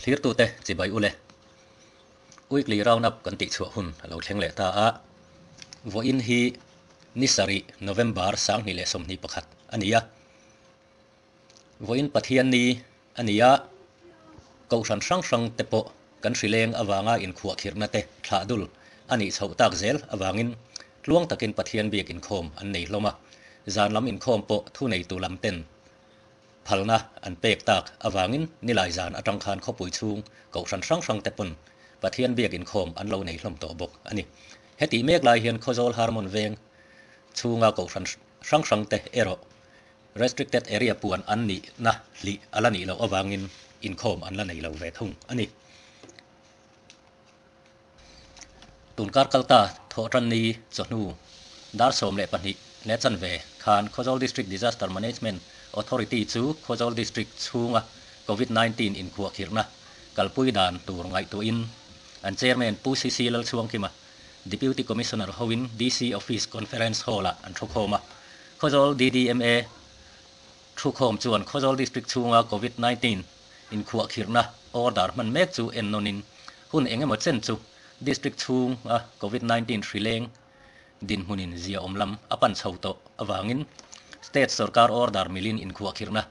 Thlirtute chibai ule. Weekly round up kan tihchhuah hun a lo thleng leh ta a. Vawiin hi ni sarih November 2021 a ni a. Vawiin Pathianni a ni a, Kohhran hrang hrang te pawh kan hrileng avanga inkhuahkhirhna te thlah dul a nih chhoh tak zel avangin tluang takin Pathian biak inkhawm an nei hlawm a. Zan lam inkhawm pawh thuneitu lam ten phalna an pek tak avangin nilai zan atang khan khawpui chhung Kohhran hrang hrang te pawn Pathian biak inkhawm an lo nei hlawm tawh bawk a ni. Hetih mek lai hian Khawzawl Harmon veng chhunga Kohhran hrang hrang te erawh Restricted area puan an nihna hlih a la nih loh avangin inkhawm an la nei lo ve thung a ni. Tunkar kalta thawhtanni chawhnu dar 12 leh chanve khan Khawzawl District Disaster Management Authority chu Khawzawl District chhunga Covid 19 inkhuahkhirhna kalpui dan tur ngaihtuahin an Chairman Pu CC Lalchhuangkima, Deputy Commissioner hoin DC Office Conference Hall-ah an thukhawm a. Khawzawl DDMA thukhawm chuan Khawzawl District chhunga Covid 19 inkhuahkhirhna order hman mek chu en nawnin hun eng emaw chen chu District chhunga Covid 19 hrileng dinhmunin ziaawm lam a pan chho tawh avangin State sorkar order milin inkhuahkhirhna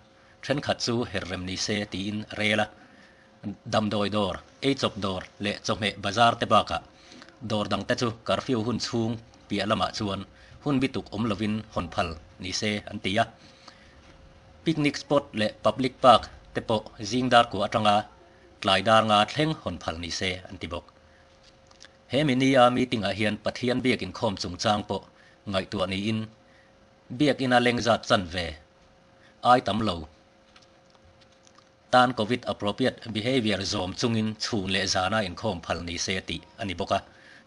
thenkhat chu herrem ni se tiin a rel a. Damdawi dawr, eichawp dawr leh chawhmeh bazar te bakah dawr dang te chu curfew hun chhung piah lamah chuan hun bituk awm lovin hawn phal ni se an ti a. Picnic spot leh public park te pawh zing dar kua atanga tlai dar nga thleng hawn phal ni se an ti bawk. He mini-a meeting-ah hian Pathian biak inkhawm chungchang pawh ngaihtuah niin biakina lengzat chanve ai tam lo. Tan Covid appropriate behaviour zawm chungin chhun leh zana inkhawm phal ni se tih a ni bawk a.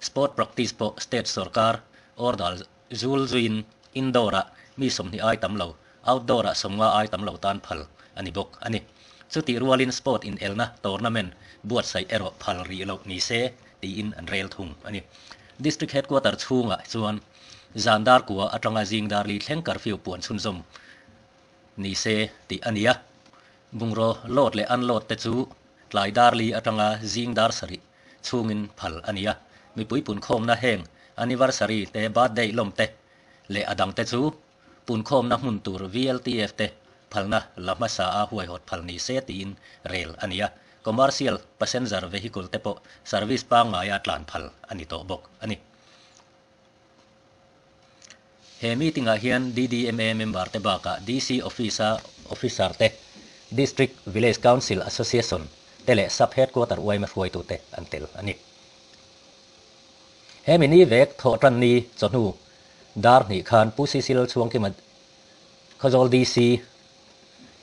Sport practice pawh state sorkar order zul zuiin indoor-ah mi 20 ai tam lo, outdoor-ah 50 ai tam lo tan phal a ni bawk a ni. Chutih rualin sport inelna tournament buatsaih erawh phal rih loh ni se tiin an rel thung a ni. District headquarter chhungah chuan zan dar kua atanga zing dar li thleng curfew puan chhunzawm ni se tih a ni a. Bungraw load leh unload te chu tlai dar li atanga zing dar sarih chhungin phal a ni a. Mipui punkhawmna heng anniversary te, birthday lawm te leh a dang te chu punkhawmna hmun tur VLTF te phalna la hmasa a huaihawt phal ni se tiin rel a ni a. Commercial passenger vehicle te pawh service pangngaia tlan phal a ni tawh bawk a ni. He meeting-ah hian DDMA member te bakah DC Office-a officer te, District Village Council Association te leh Sub Headquarter yma hruaitute an tel a ni. He mi ni vek thawhtanni chawhnu dar hnih khan Pu Cecil Chhuangkima Khawzawl DC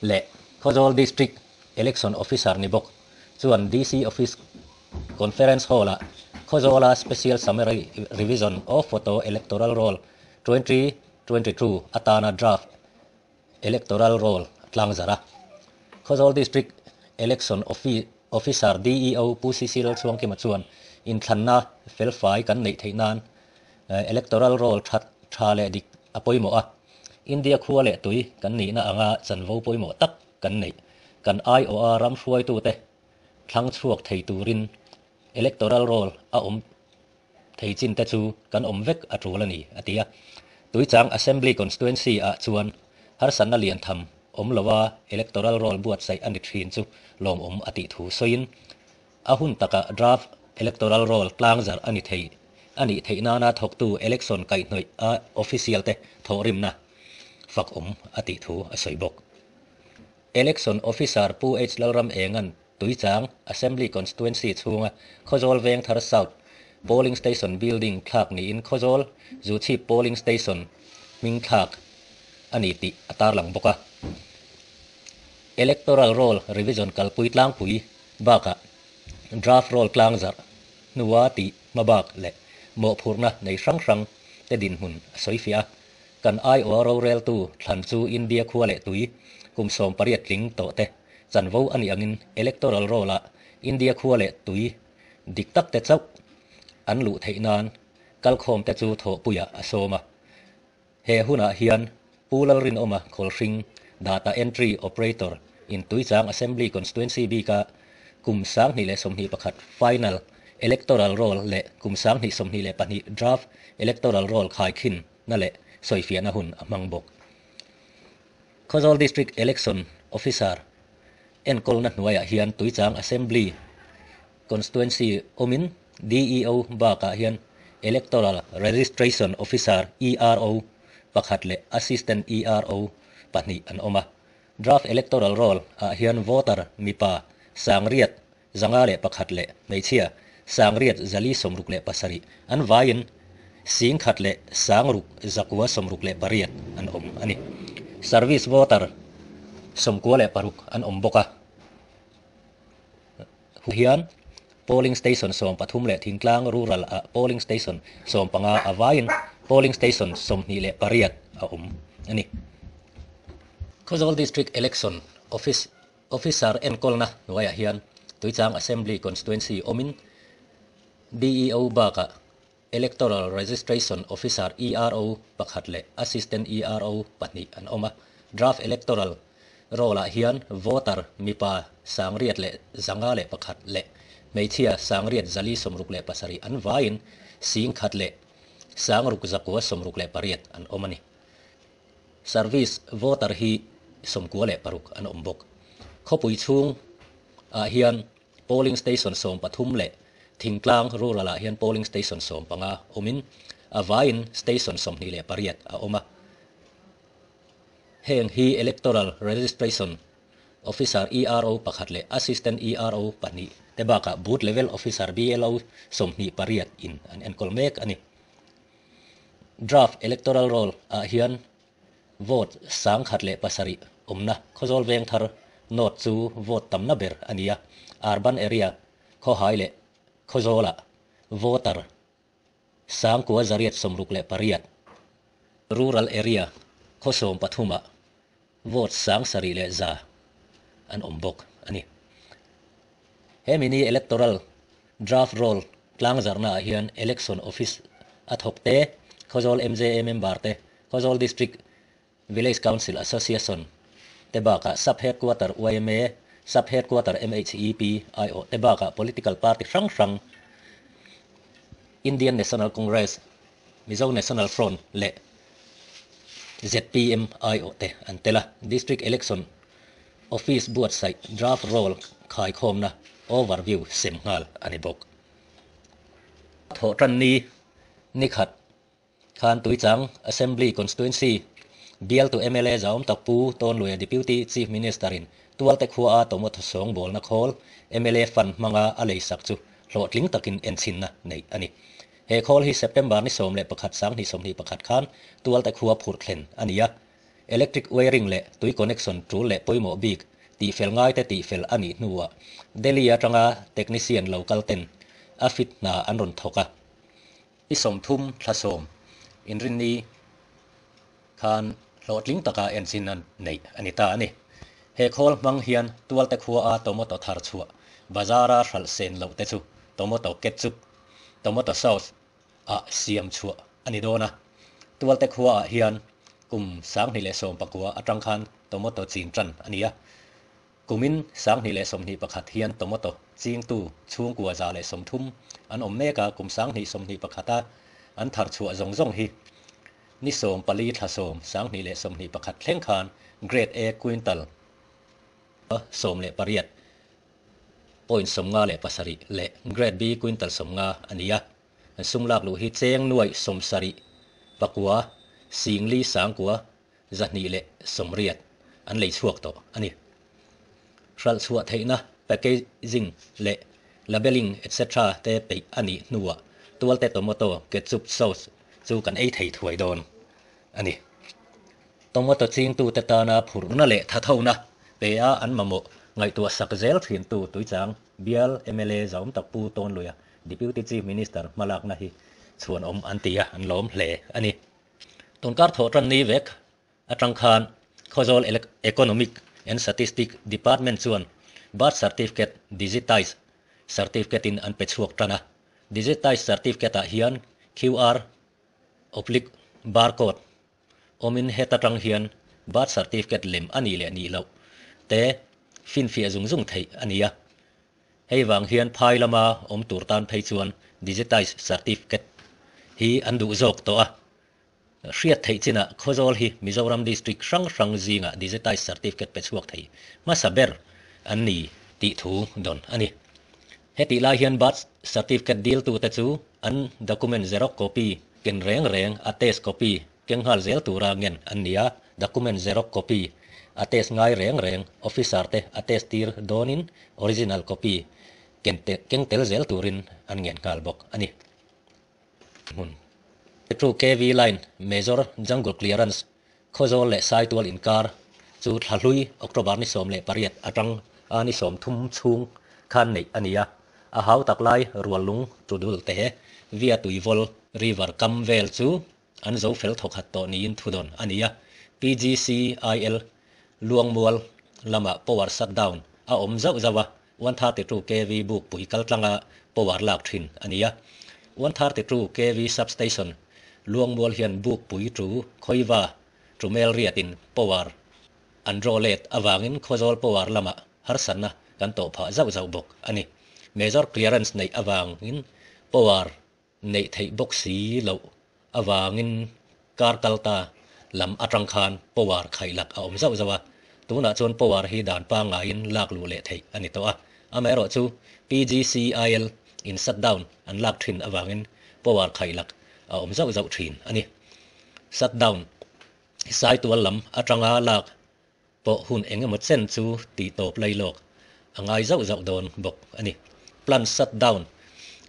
leh Khawzawl District Election Officer ni bawk chuan DC Office Conference Hall-ah Khawzawla Special Summary Revision of Photo Electoral Roll 2022 atana Draft Electoral Roll a tlangzarh a. Khawzawl District Election Officer, DEO, Pu Cecil Chhuangkima chuan inthlanna felfai kan neih theih nan Electoral Roll that tha leh dik a pawimawh a. India khua leh tui kan nihna anga chanvo pawimawh tak kan neih. Kan aiawha ram hruaitute thlang chhuak thei turin Electoral Roll a awm thei chin te chu kan awm vek a tul a ni, a ti a. Tuichang Assembly Constituency ah chuan harsatna lian tham awm loa Electoral Roll buatsaih a ni thin chu lawmawm a tih thu sawiin a hun takah Draft Electoral Roll tlangzarh a ni thei a nih theih nana thawktu Election kaihhnawih a official te thawhrimna fak awm a tih thu a sawi bawk. Election Officer Pu H Lalram Engan Tuichang Assembly Constituency chhunga Khawzawl Vengthar South Polling Station Building thlak niin Khawzawl Zuchhip Polling Station hming thlak a ni tih a tarlang bawk a. Electoral Roll Revision kalpui tlangpui bakah Draft Roll tlangzarh hnua tih hmabak leh mawhphurhna nei hrang hrang te dinhmun a sawifiah a. Kan aiawha roreltu thlan chu India khua leh tui kum 18 tling tawh te chanvo a nih angin Electoral Roll-ah India khua leh tui dik tak te chauh an luh theih nan kalkhawm te chu thawhpuiah a sawm a. He hunah hian Pu Lalrinawma Khawlhring Data Entry Operator in Tuichang Assembly Constituency bika kum 2021 Final Electoral Roll leh kum 2022 Draft Electoral Roll khaikhin na leh sawifiahna hun a hmang bawk. Khawzawl District Election Officer enkawlna hnuaiah hian Tuichang Assembly Constituency awmin DEO bakah hian Electoral Registration Officer, ERO, pakhat leh Assistant ERO pahnih an awm a. Draft Electoral Roll ah hian voter mipa 9501 leh hmeichhia 8,467 an vaiin 10,006 968 an awm a ni. Service voter 96 an awm bawk a. Hian polling station 13 leh Thingtlang Rural ah polling station 15 a vaiin polling station 28 a awm a ni. Khawzawl District Election Office Officer enkawlna hnuaiah hian Tuichang Assembly Constituency awmin DEO bakah Electoral Registration Officer, ERO, pakhat leh Assistant ERO pahnih an awm a. Draft Electoral Roll-ah hian voter mipa 851 leh hmeichhia 8,467 an vaiin 10,006 968 an awm a ni. Service voter hi 96 an awm bawk. Khawpui chhung ah hian polling station 13 leh Thingtlang Rural ah hian polling station 15 awmin a vaiin station 28 a awm a. Heng hi Electoral Registration Officer, ERO, pakhat leh Assistant ERO pahnih te bakah Booth Level Officer, BLO, 28 in an enkawl mek a ni. Draft Electoral Roll ah hian vote 1007 awmna Khawzawl Vengthar North chu vote tamna ber a ni a, Urban Area Khawhai leh Khawzawlah voter 9,868, Rural Area khaw 13 ah vote 7,100 an awm bawk a ni. He mini Electoral Draft Roll tlangzarhna ah hian Election Office a thawk te, Khawzawl MJA member te, Khawzawl District Village Council Association te bakah Sub Headquarter yma, Sub Headquarter MHEP aiawh te bakah Political Party hrang hrang Indian National Congress, Mizo National Front leh zpm aiawh te an tel a. District Election Office buatsaih Draft Roll khaikhawmna Overview sem nghal a ni bawk. Thawhtanni nikhat khan Tuichang Assembly Constituency bialtu mla Zaawm tak Pu Tawnluia Deputy Chief Minister in Tualte khua a tomato sawngbawlna khawl mla fund hmanga a leisak chu hlawhtling takin enchhinna neih a ni. He khawl hi September ni 11 2021 khan Tualte khua phurh thlen a ni a. Electric wiring leh tui connection tul leh pawimawh bik tihfel ngaite tihfel a nih hnuah Delhi atanga technician lo kal ten a fit hna an rawn thawk a. Ni 30 thla 10 inrinni khan hlawhtling taka enchhin an neih a ni ta a ni. He khawl hmang hian Tualte khua a tomato thar chhuah bazar-a hralh sen loh te chu tomato ketchup, tomato sauce, ah siam chhuah a ni dawn a. Tualte khua ah hian kum 2019 atang khan tomato chin tan a ni a. Kumin 2021 hian tomato chingtu chhungkua 130 an awm mek a, kum 2021 a an thar chhuah zawng zawng hi ni 14 thla 10 2021 thleng khan Grade A quintal 18 point 57 leh Grade B quintal 50 a ni a. An sum lak luh hi cheng nuai 70 pakua 4 9 280 an lei chhuak tawh a ni. Hralh chhuah theihna packaging leh labelling etc te peih a nih hnuah Tualte tomato ketchup sauce chu kan ei thei thuai dawn a ni. Tomato chingtute tana phurhna leh thathona pe a an mamawh ngaihtuah sak zel thintu Tuichang bial mla Zaawm tak Pu Tawnluia Deputy Chief Minister hmalakna hi chhuanawm an ti a, an lawm hle a ni. Tunkar thawh tan ni vek atang khan Khawzawl Economic and Statistic Department chuan Birth Certificate Digitize Certificate in an pe chhuak tan a. Digitize Certificate ah hian QR oblique barcode awmin heta tang hian birth certificate lem a nih leh nih loh te finfiah zung zung theih a ni a. Hei vang hian phai lama awm tur tan phei chuan digitize certificate hi an duh zawk tawh a. Hriat theih chinah Khawzawl hi Mizoram District hrang hrang zingah digitize certificate pe chhuak thei hmasa ber an ni tih thu dawn a ni. Hetih lai hian birth certificate diltute chu an document xerox copy ken reng reng a test copy keng nghal zel tura ngen an ni a, document xerox copy a test ngai reng reng officer te a test tir dawnin original copy ken keng tel zel turin an ngen nghal bawk a ni. Hmun. Petro KV Line Major Jungle Clearance Khawzawl leh Saitual inkar chu thla hlui October ni 18 atang a ni 30 chhung khan neih a ni a, a hau tak lai Ruallung Tudul te via Tuivawl River kam vel chu an zo fel thawkhat tawh niin thudawn a ni a, PGCIL Luangmual lamah power shutdown a awm zauh zauh a, 132 kv bukpui kaltlanga power lak thin a ni a. 132 kv substation Luangmual hian bukpui tu Khawiva tu Melriatin power an draw let avangin Khawzawl power lamah harsatna kan tawh phah zauh zauh bawk a ni. Major clearance neih avangin power neih theih bawk si loh avangin kar kal ta lam atang khan power khaih lak a awm zauh zauh a, tunah chuan power hi dan pangaiin lak luh leh theih a ni tawh a. Amaherawh chu PGCIL in shutdown an lak thin avangin power khaih lak a awm zauh zauh thin a ni. Shutdown Saitual lam atanga lak pawh hun eng emaw chen chu tih tawp lai lawk a ngai zauh zauh dawn bawk a ni. Plant shutdown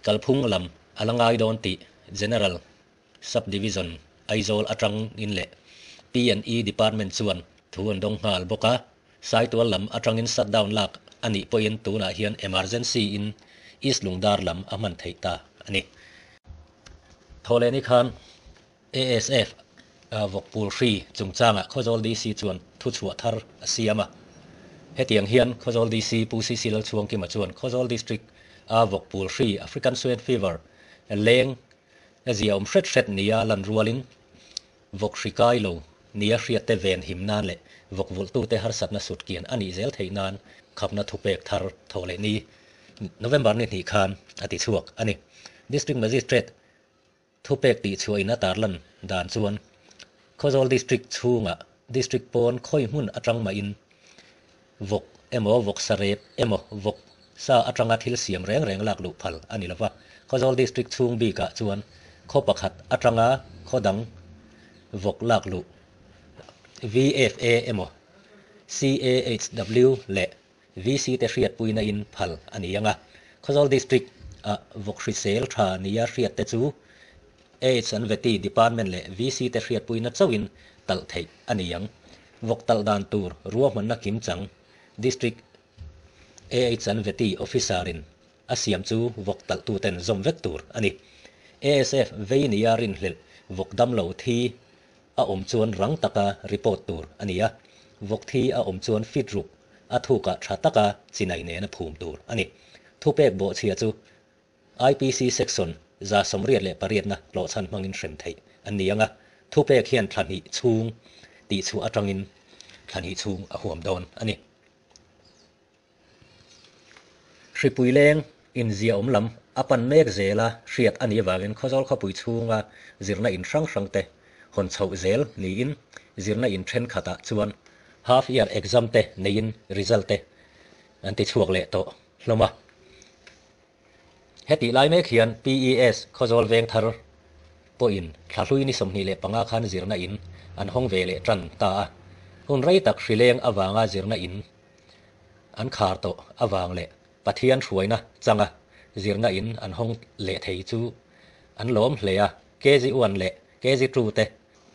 kalphung lam a la ngai dawn tih General Sub-Division Aizawl atangin leh P&E Department chuan thu an dawng nghal bawk a, Saitual lam atangin shutdown lak a nih pawhin tunah hian emergency in East Lungdar lam a hman theih ta a ni. Thawhlehni khan ASF vawkpul hri chungchangah Khawzawl DC chuan thuchhuah thar a siam a. Hetiang hian Khawzawl DC Pu CC Lalchhuangkima chuan Khawzawl District a vawkpul hri African Swine Fever leng zia awm hret hret nia lan rualin vawk hri kai lo nia hriatte ven him nan leh vawk vulhtute harsatna sutkian a nih zel theih nan khapna thupek thar thawh leh ni November ni hnih khan a ti chhuak a ni. District Magistrate Thupek tih chhuahin a tarlan dan chuan Khawzawl District chhungah District pawn khawi hmun atang mahin vawk emaw vawk sa rep emaw vawk sa atanga thil siam reng reng lak luh phal a ni lova. Khawzawl District chhung bikah chuan khaw pakhat atanga khaw dang vawk lak luh VFA emaw CAHW leh VC te hriatpuina in phal a ni ang a. Khawzawl District ah vawk hrisel tha nia hriat te chu Aids and Vety Department leh VC te hriatpuina chauhin talh theih a ni ang. Vawk talh dan tur ruahmanna kimchang District AH and Vety Officer in a siam chu vawk talh tu ten zawm vek tur a ni. ASF vei nia rinhlelh vawk damlo thi a awm chuan rang taka report tur a ni a, vawk thi a awm chuan fit ruk a thukah tha taka chinai nena phum tur a ni. Thupek bawhchhia chu IPC Section 188 na hlawhchhan hmangin hrem theih an ni ang a, thupek hian thla hnih chhung tih chhuah atangin thla hnih chhung a huam dawn a ni. Hripui leng inzia awm lam a pan mek zela hriat a nih avangin Khawzawl khawpui chhunga zirna in hrang hrang te hawn chhoh zel niin zirna in thenkhatah chuan half year exam te neiin result te an ti chhuak leh tawh hlawm a. Hetih lai mek hian PES Khawzawl veng thar pawhin thla hlui ni 25 khan zirna in an hawng ve leh tan ta a. Hun rei tak hrileng avanga zirna in an khar tawh avang leh Pathian hruaina changa zirna in an hawng leh thei chu an lawm hle a. KG1 leh KG2 te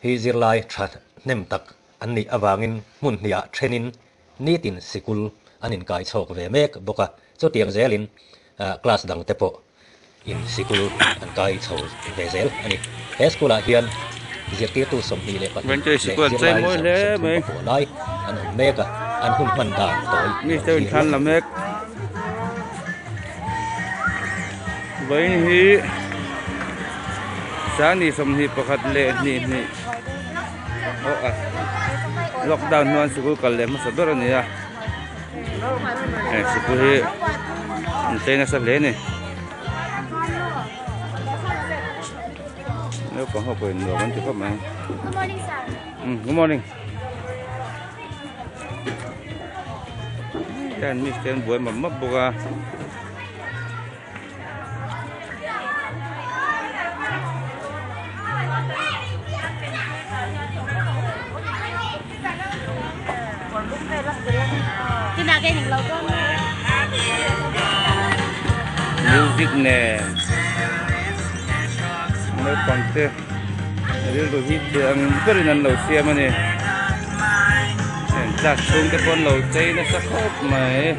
hi zirlai tha hnem tak an nih avangin hmun hniah thenin nitin sikul an inkai chhawk ve mek bawk a. Chutiang zelin class dang te pawh in sikul an kai chho ve zel a ni. He school ah hian zirtirtu 22 Venture leh sikul an chei zirlai mawi hle 30 mai. pakua lai an awm mek a, an hun hman dan tawi Mi lo te thlir thlan la. la mek. Vawiin hi Sangni 21 leh hnih hnih aw a lockdown hnuan sikul kal leh hmasa ber a ni a. Heng sikul hi An chei nasa hle a ni. Naupang ho pawhin nuam an ti khawp mai. Good morning sir. Um, good morning. Hian miss te an buai map map bawk a. Music nen naupang te rilru hi thil ang berin an lo siam a ni heng class chhung te pawh an lo chei nasa khawp mai.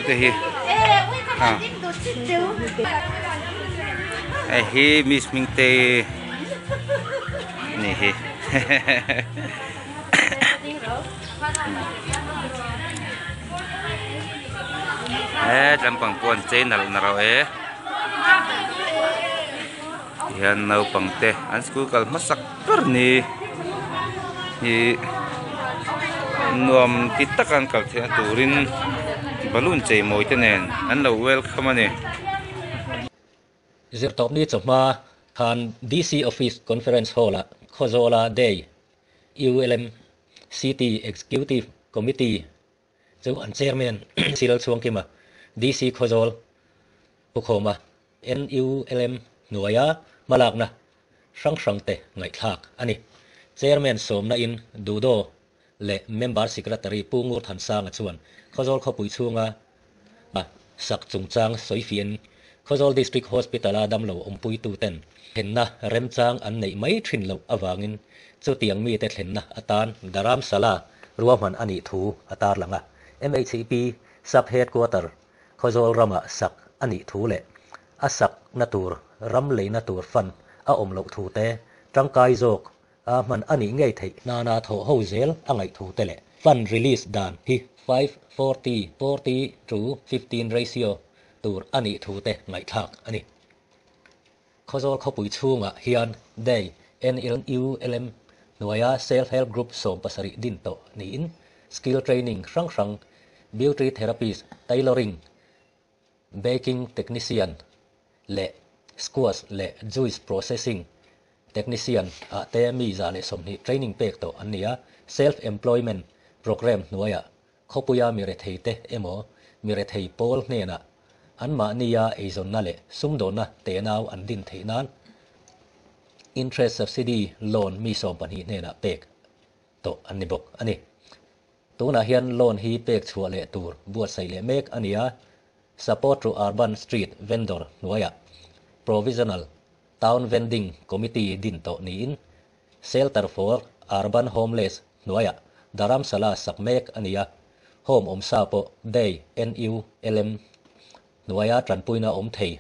Te hi hei hi miss Hmingtei ni hi he tlampang pawh an chei nalh narawh e tihian naupang te an school kal hmasak ber ni hi nuam ti taka an kal theihna turin balloon chei mawi te nen an lo welcome a ni. Zirtawpni chawhma khan DC Office Conference Hall-ah Khawzawla Day ULM City Executive Committee chu an Chairman Cyril Chhuangkima, DC Khawzawl Pukhawma, NULM hnuaia hmalakna hrang hrangte ngaihthlak a ni. Chairman sawmna in Dudo leh Member Secretary Pu Ngur Thansanga chuan Khawzawl khawpui chhunga a sak chungchang sawifiahin Khawzawl District Hospital-a damlo awmpuituten thlenna remchang an neih mai thin loh avangin chutiang mite thlenna atan Dharamsala ruahman a nih thu a tarlang a. MHP Sub-Headquarter Khawzawl ramah sak a nih thu leh a sakna tur ram leina tur fund a awm loh thu te tangkai zawk A hman a nih ngei theih nana thawh ho zel a ngaih thu te leh fund release dan hi 5, 40, 40 to 15 ratio tur a nih thu te ngaihthlak a ni. Khawzawl khawpui chhungah hian day NLULM hnuaia Self Help Group 17 din tawh niin skill training hrang hrang, beauty therapist, tailoring, Baking Technician leh Squash leh Juice Processing Technician ah te mi 120 training pek tawh an ni a, Self Employment Programme hnuaiah khawpuia mi rethei te emaw mi rethei pawl hnenah anmahnia eizawnna leh sumdawnna tenau an din theih nan Interest Subsidy Loan mi 12 hnenah pek tawh an ni bawk a ni. Tunah hian loan hi pek chhuah leh tur buatsaih leh mek a ni a, Support to Urban Street Vendor hnuaiah Provisional Town Vending Committee din tawh niin Shelter for Urban Homeless hnuaiah Dharamsala sak mek a ni a, Home awmsa pawh Day NULM hnuaia tanpuina awm thei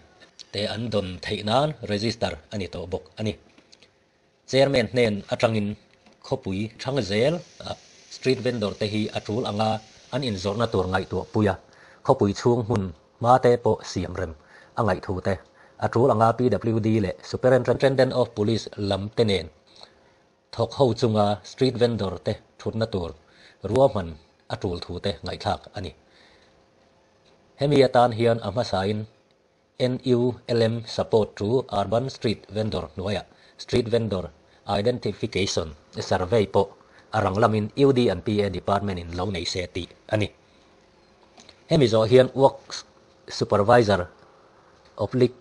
te an dawn theih nan register a ni tawh bawk a ni. Chairman hnen atangin khawpui thang zel a street vendor te hi a tul anga an inzawrhna tur ngaihtuah pui a, khawpui chhung hmun hma te pawh siam rem a ngaihthu te, a tul anga PWD leh Superintendent of Police lam te nen thawk ho chunga street vendor te thutna tur ruahman a tul thu te ngaihthlak a ni. Hemi atan hian a hmasain NULM Support to Urban Street Vendor hnuaiah Street Vendor Identification Survey pawh a rang lamin UD and PA Department in lo nei se tih a ni. Hemi zawh hian Works Supervisor oblique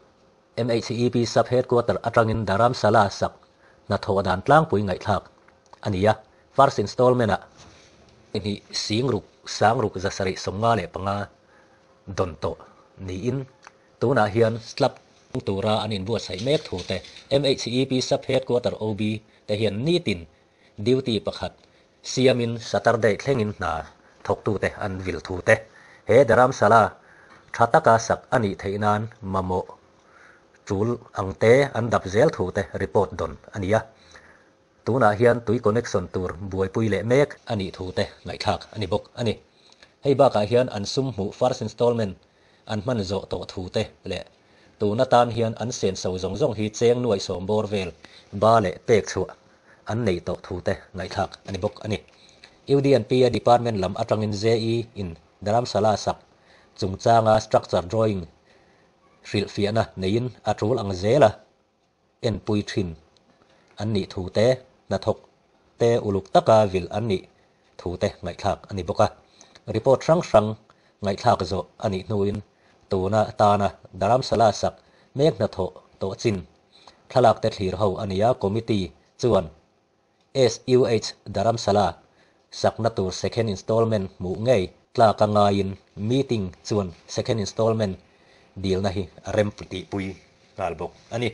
MHEP Sub Headquarter atangin Dharamsala sak hnathawh dan tlangpui ngaihthlak a ni a, First Installment ah hnih sing ruk sang ruk 795 dawn tawh niin tunah hian slab tura an inbuatsaih mek thu te MHEP Sub Headquarter OB te hian nitin duty pakhat siamin Saturday thlengin hna thawktute an vil thu te he Dharamsala tha taka sak a nih theih nan mamawh tul ang te an dap zel thu te report dawn a ni a. Tunah hian tui connection tur buaipui leh mek a nih thu te ngaihthlak a ni bawk a ni. Hei bakah hian an sum hmuh first installment an hman zawh tawh thu te leh tun atan hian an senso zawng zawng hi cheng nuaih sawm bawr vel ba leh pek chhuah an neih tawh thu te ngaihthlak a ni bawk a ni. UDNP-a department lam atangin JE in Dharamsala sak chungchanga structure drawing hrilhfiahna neiin a tul ang zela enpui thin an nih thu te, hnathawk te uluk taka vil an nih thu te ngaihthlak a ni bawk a. Report hrang hrang ngaihthlak zawh a nih hnuin tuna tana Dharamsala sak mek hnathawh tawh chin thlalak te thlir ho a ni a, committee chuan SUH Dharamsala sakna tur second installment hmuh ngei tlaka ngaiin meeting chuan second installment dilna hi a rem tihpui nghal bawk a ni.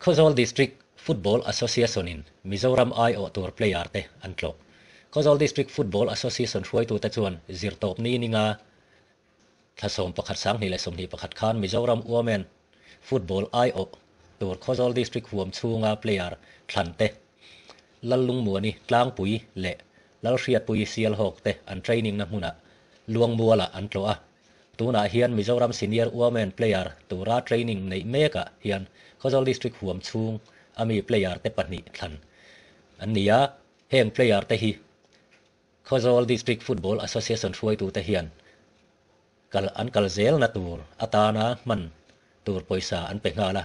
Khawzawl District Football Association-in Mizoram aiawh tur player te an tlawh. Khawzawl District Football Association hruaitute chuan zirtawpni ninga Thla 11 2021 khan Mizoram Women Football aiawh tur Khawzawl District huam chhunga player thlan te, Lallungmuani Tlangpui leh Lalhriatpui Sialhawk te an training na hmunah Luangmualah an tlawh a. Tunah hian Mizoram Senior Women player tura training neih mekah hian Khawzawl District huam chhung ami player te pahnih thlan an ni a, heng player te hi Khawzawl District Football Association hruaitute hian kal an kal zelna tur atana hman tur pawisa an pe nghal a,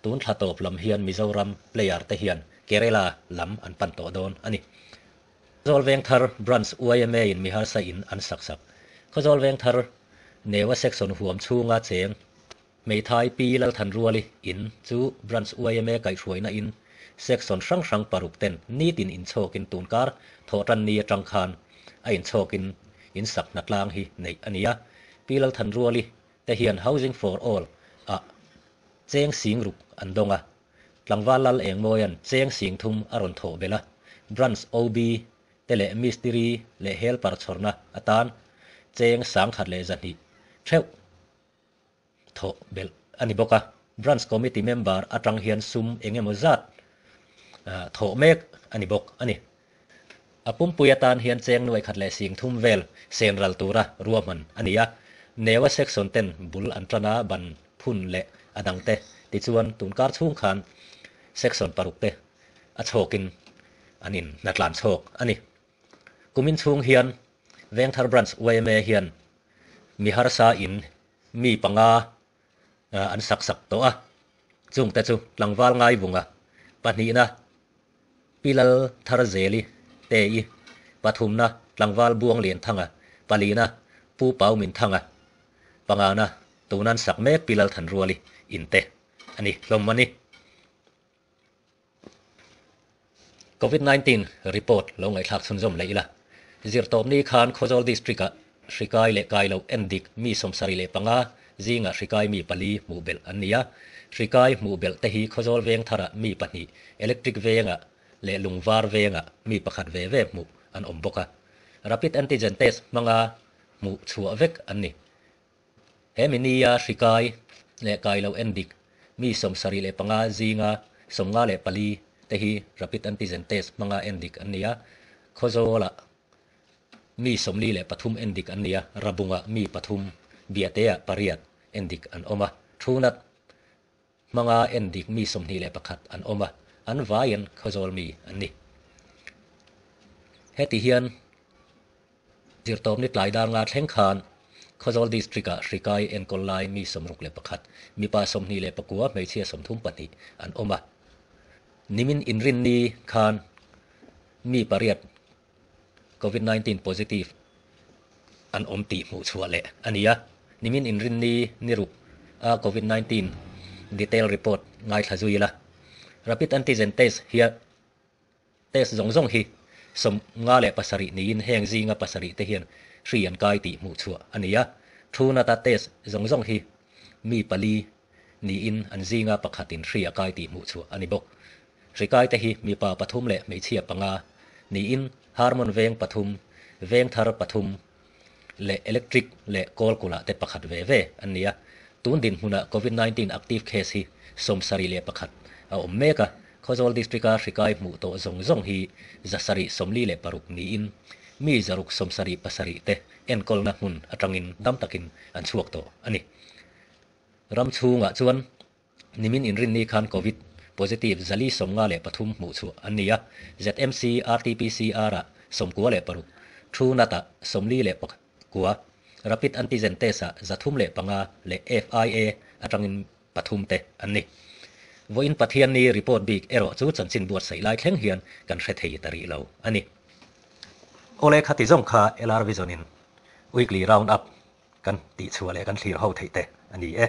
tun thla tawp lam hian Mizoram player te hian Kerala lam an pan tawh dawn a ni. Khawzawl Vengthar Branch yma in mi harsa in an sak sak. Khawzawl Vengthar Newa Section huam chhunga cheng Hmeithai Pi Lalthanruali in chu Branch yma kaihhruaina in Section hrang hrang paruk ten nitin inchhawkin tunkar thawhtan ni atang khan a inchhawkin in sak hna tlang hi neih a ni a. Pi Lalthanruali te hian Housing for All ah cheng sing ruk an dawng a, tlangval Lal Engmawia'n cheng sing thum a rawn thawh belh a, Branch OB te leh Mistiri leh Helper chhawrna atan cheng 1100 theuh thawh belh a ni bawk a. Branch Committee member atang hian sum eng emaw zat thawh mek a ni bawk a ni. A pumpui atan hian cheng nuai khat leh sing thum vel sen ral tura ruahman a ni a. Newa section ten bul an tan a, ban phun leh a dang te tichuan tunkar chhung khan section paruk te a chhawkin an in hnatlan chhawk a ni. Kumin chhung hian Vengthar Branch yma hian mi harsa in mi panga an sak sak tawh a, chungte chu tlangval Ngaivunga pahnihna Pi Lal Tharzeli Tei, pathumna tlangval Buang Lianthanga, palina Pu Pau Minthanga, pangana tunan sak mek Pi Lal Thanruali in te a ni hlawm a ni. Covid 19 report lo ngaihthlak chhunzawm leh ila. Zirtawpni khan Khawzawl District-ah hri kai leh kai loh endik mi 75 zingah hri kai mi pali hmuh belh an ni a. Hri kai hmuh belh te hi Khawzawl veng tharah mi pahnih, Electric vengah leh Lungvar vengah mi pakhat ve ve hmuh an awm bawk a. Rapid Antigen Test hmanga hmuh chhuah vek an ni. He mi nia hri kai leh kai loh endik mi 75 zinga 54 te hi rapid antigen test hmanga endik an ni a, Khawzawlah mi 43 endik an ni a, Rabungah mi pathum, Biateah pariat endik an awm a, Thunat hmanga endik mi 21 an awm a, an vaiin Khawzawl mi an ni. Heti hian Zirtawpni tlai dar nga thleng khan Khawzawl District-ah hri kai enkawl lai mi 61, mipa 29, hmeichhia 32 an awm a. Nimin inrinni khan mi pariat Covid 19 positive an awm tih hmuh chhuah leh a ni a. Nimin inrinni ni ruk a Covid 19 detail report ngaithla zui ila. Rapid antigen test hian Test zawng zawng hi 57 niin heng zinga pasarih te hian hri an kai tih hmuh chhuah a ni a. Thunata test zawng zawng hi mi pali niin an zinga pakhatin hri a kai tih hmuh chhuah a ni bawk. Hri kai te hi mipa pathum leh hmeichhia panga niin Harmon veng pathum, veng thar pathum leh Electric leh Kawlkula te pakhat ve ve an ni a. Tun dinhmunah Covid 19 active case hi 71 a awm mek a, Khawzawl District-a hri kai hmuh tawh zawng zawng hi 746 niin mi 677 te enkawlna hmun atangin dam takin an chhuak tawh a ni. Ram chhungah chuan nimin inrinni khan Covid positive 453 hmuh chhuah an ni a, ZMC RT-PCR-ah 96, Truenat-ah 49, Rapid Antigen Test-ah 305 leh FIA atangin pathum te an ni. Vawiin Pathianni report bik erawh chu chanchin buatsaih lai thleng hian kan hre thei ta rih lo a ni. Awle khati zawng kha LR Vision in Weekly Round Up kan tihchhuah leh kan thlir ho theih te a ni e.